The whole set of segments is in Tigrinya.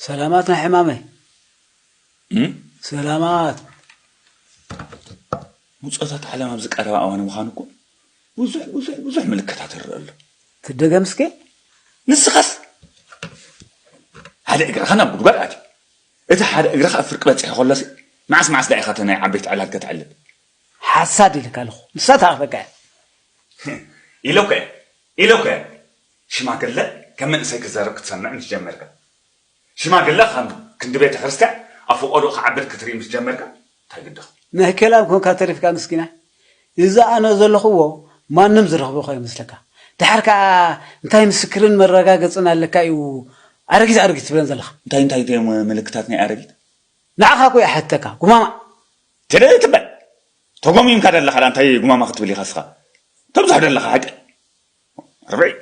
ሰላማት ናይ ሕማመይ። እም? ሰላማት። ምጾታት ዓለም ኣብዚ ቀረባ እዋን ምዃኑ እኮ ብዙሕ፣ ብዙሕ፣ ብዙሕ ምልክታት ይረአ ኣሎ። ትደገም እስከ? ንስኻስ ሓደ እግርኻ ናብ ጉድጓድ ኣትዩ። እቲ ሓደ እግርኻ ኣብ ፍርቂ በጺሑ ከሎሲ፣ መዓስ መዓስ ደኣ ኢኻ እቲ ናይ ዓበይቲ ዕላል ከተዕልል? ሓሳድ ኢልካ ኣለኹ። ንሳ ተኣኽበካ እያ። ኢለኮ እየ፣ ኢለኮ እየ። ሽማግለ ከም መንእሰይ ክዛረብ ክትሰምዕ ምስ ጀመርካ። ሽማግለ ከም ክንዲ ቤተ ክርስቲያን ኣብ ፈቐዶኡ ክዓብድ ክትርኢ ምስ ጀመርካ እንታይ ግድኻ? ናይ ከላም ኮንካ ተሪፍካ ምስኪና። እዚ ኣነ ዘለኹዎ ማንም ዝረኽቦ ከይመስለካ። ድሓር ከኣ እንታይ ምስክርን መረጋገጽን ኣለካ እዩ ኣረጊት ኣረጊት ትብለን ዘለኻ? እንታይ እንታይ እዮም ምልክታት ናይ ኣረጊት? ንዓኻ እኮ እየ ሕተካ፣ ጉማማ። ትደሊ ትበል። ተጎሚምካ ደለኻ ዳ እንታይ ጉማማ ክትብል ኢኻ እስኻ? ተብዝሖ ደለኻ ሓቂ። ርብዒ።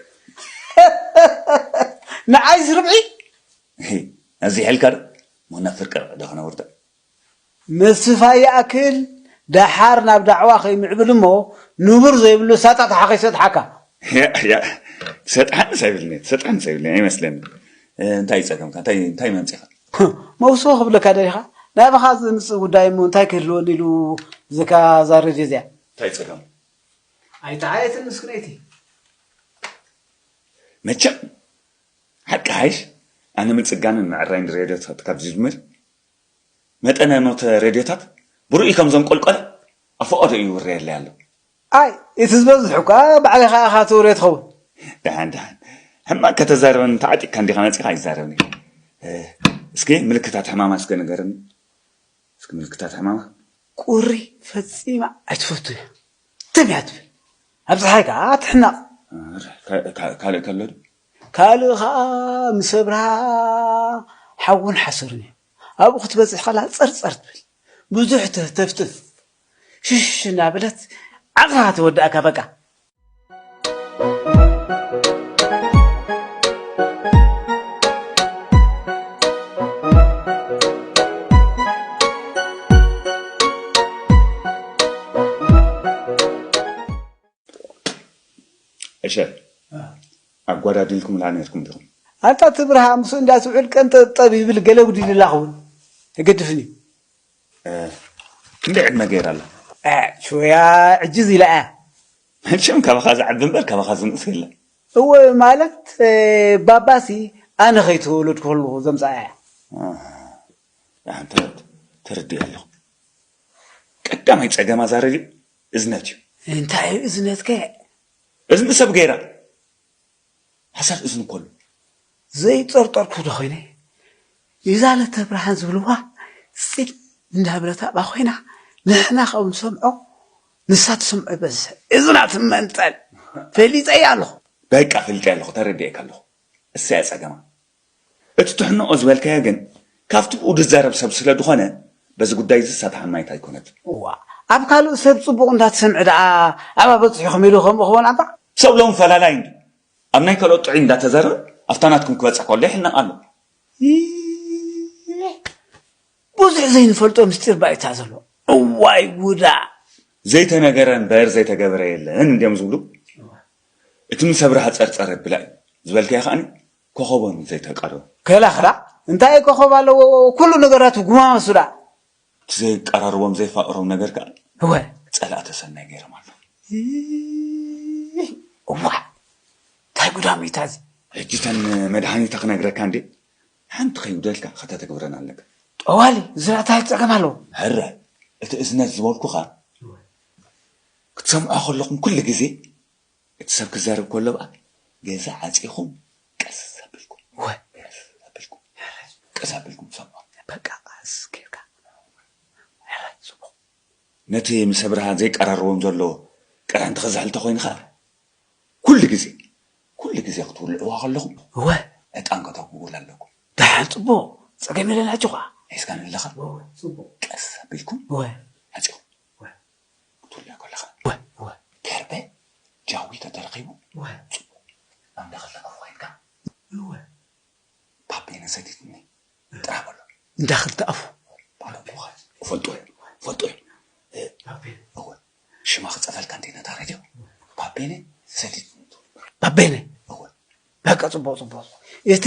ንዓይስ ርብዒ? እዚ ሕልካ ዶ? ሞና ፍርቂ ዶ ክነውርዳ? ምስፋይ ይኣክል ደሓር ናብ ዳዕዋ ከይምዕብል እሞ ንቡር ዘይብሉ ሳጣ ተሓኺሰ ተሓካ። ያ፣ ያ። ሰጥሓንስ ኣይብልኒ፣ ሰጥሓንስ ኣይብልኒ፣ ኣይመስለኒ። እ፣ እንታይ ጸገምካ? እንታይ፣ እንታይ መምጺኻ? መውስቦ ክብለካ ደሊኻ? ናባኻ ዝምጽእ ጉዳይ እሞ እንታይ ክህልወኒ ኢሉ ዝካ እዛ ሬድዮ እዚኣ? እንታይ ጸገም? ኣይተዓየትን ምስክነይቲ። መቸም፣ ሓቂ ሓይሽ፣ ኣነ ምጽጋንን ምዕራይን ሬድዮታት ካብ ዝጅምር፣ መጠነ ሞተ ሬድዮታት ብርኡይ ከም ዘንቆልቆለ ኣብ ፈቐዶ እዩ ይውረየለይ ኣሎ። ኣይ፣ እቲ ዝበዝሕ እኳ ባዕልኻ ኢኻ ትውርዮ ትኸውን። ደሓን፣ ደሓን። ሕማቕ ከተዛርበኒ ተዓጢቕካ እንዲኻ መጺኻ ኣይዛረብን እየ። እ፣ እስኪ ምልክታት ሕማማ እስከ ንገረኒ። እስኪ ምልክታት ሕማማ። ቁሪ ፈጺማ ኣይትፈቱን እያ። ትም እያ ትብል። ኣብ ጸሓይ ከኣ ትሕነቕ። እ፣ ካ-፣ ካ-፣ ካልእ ከሎ ዶ? ካልእ ከኣ ምስ ኣብርሃ ሓውን ሓሰሩን እዩ። ኣብኡ ክትበጽሕ ከላ ጸርጸር ትብል። ብዙሕ ተህተፍትፍ። ሽሽ እናበለት ዓቕራ ትወድኣካ በቃ። እሸ፣ እ። ኣጓዳዲልኩምላ ነርኩም ዲኹም? ኣንታ እቲ ብርሃ ምስኡ እንዳ ትውዕል ቀንጠብጠብ ይብል ገለ ጉዲልላ ክውን። ኣይገድፍን እዩ። እ፣ ክንደይ ዕድመ ገይራ ኣላ? እ፣ ሹያ ዕጅዝ ኢላ እያ። መቸም ካባኻ ዝዓቢ እምበር ካባኻ ዝንእስ የለን። እወ፣ ማለት፣ እ፣ ባባሲ ኣነ ከይተወለድኩ ከለኹ ዘምጽኣ እያ። ኣሃ። ኣንተ ተረዲእ ኣለኹ። ቀዳማይ ጸገማ እዛ ሬድዮ እዝነት እዩ። እንታይ እዩ እዝነትከ? እዝኒ ሰብ ገይራ። ሓሳድ እዝኒ ኮሉ። ዘይጠርጠርኩ ዶ ኮይነ? ይዛ ለተ ብርሃን ዝብልዋ ጽል እንዳብለት ኣብኣ ኮይና፣ ንሕና ካብ ንሰምዖ፣ ንሳ ትሰምዖ ይበዝሕ። እዝና ትመንጠል። ፈሊጠያ ኣለኹ። በቃ ፈሊጠያ ኣለኹ፣ ተረዲኤካ ኣለኹ። እሳ እያ ጸገማ። እቲ ትሕንኦ ዝበልካዮ ግን፣ ካብቲ ብኡ ዝዛረብ ሰብ ስለ ዝኾነ፣ በዚ ጉዳይ እዚ እሳ ተሓማይት ኣይኮነትን። እዋ፣ ኣብ ካልእ ሰብ ጽቡቕ እንዳትሰምዒ ደኣ፣ ኣብኣ በጺሑ ከመይ ኢሉ ከምኡ ክኾን ኣባ? ሰብ ሎም ፈላላይ እንዲ። ኣብ ናይ ካልኦት ጥዑይ እንዳተዛረበ፣ ኣብታ ናትኩም ክበጽሕ ከሎ ይሕነቕ ኣሎ። ይህ፣ ብዙሕ ዘይንፈልጦ ምስጢር ባይታ ዘሎ። እዋይ ጉዳ! ዘይተነገረ እምበር ዘይተገበረ የለን እንድዮም ዝብሉ። እቲ ምስ ኣብርሃ ጸርጸር የብላ እዩ ዝበልካዮ ከኣኒ ኮኸቦም ዘይተቃረቡ። ከላ፣ ከላ፣ እንታይ ኮኸብ ኣለዎ? ኩሉ ነገራቱ ጉማመሱ ደኣ። እቲ ዘይቀራርቦም ዘይፋቕሮም ነገር ከኣ እወ። ጸላእተ ሰናይ ገይሮም ኣለዉ። እዋ፣ እንታይ ጉዳም እዩ እዚ? ሕጂ እተን መድሃኒታ ክነግረካ እንዴ? ሓንቲ ከይጉደልካ ከተተግብረን ኣለካ። ጠዋሊ፣ ዝራእታ ጸገም ኣለዎ። ሕረ፣ እቲ እዝነት ዝበልኩኻ ክትሰምዖ ከለኹም ኩሉ ግዜ እቲ ሰብ ክዛረብ ከሎ በኣ ገዛ ዓጺኹም ቀስ ኣቢልኩም፣ ወ-፣ ቀስ ኣቢልኩም፣ ቀስ ኣቢልኩም ሰምዖ። በቃ ቀስ ጌርካ። ሕረ፣ ጽቡቕ። ነቲ ምስ ኣብርሃ ዘይቀራርቦም ዘሎ ቅርሕንቲ ክዝሕል ተኾይኑ ኸኣ፣ ኩሉ ግዜ፣ ኩሉ ግዜ ክትውልዕዋ ከለኹም እወ። ዕጣን ከተጉቡላ ኣለኩም። ደሓን ጽቡቕ። ጸገም የለን ሕጂ ኸኣ። ሒዝካኒ ኣለኻ? እወ፣ ጽቡቕ። ቀስ ኣቢልኩም እወ። ዓጺኹም። እወ። ክትውልዕ ከለኻ። እወ፣ እወ። ከርበ ጃዊ ተተረኺቡ። እወ። ጽቡቕ። ኣብ ዳኸላ ኣፉ ኮይንካ። እወ። ባቤነ ሰዲድኒ። ጥራሕ በሎ። እንዳ ክልተ ኣፉ። ባሎ እወ። እፈልጦ እየ። እፈልጦ እየ። እ፣ ባቤነ። እወ። ሽማ ክጸፈልካ እንዴ ነታ ሬድዮ? ባቤነ ሰዲድኒ። ባቤነ። እወ። በቃ ጽቡቕ፣ ጽቡቕ። እቲ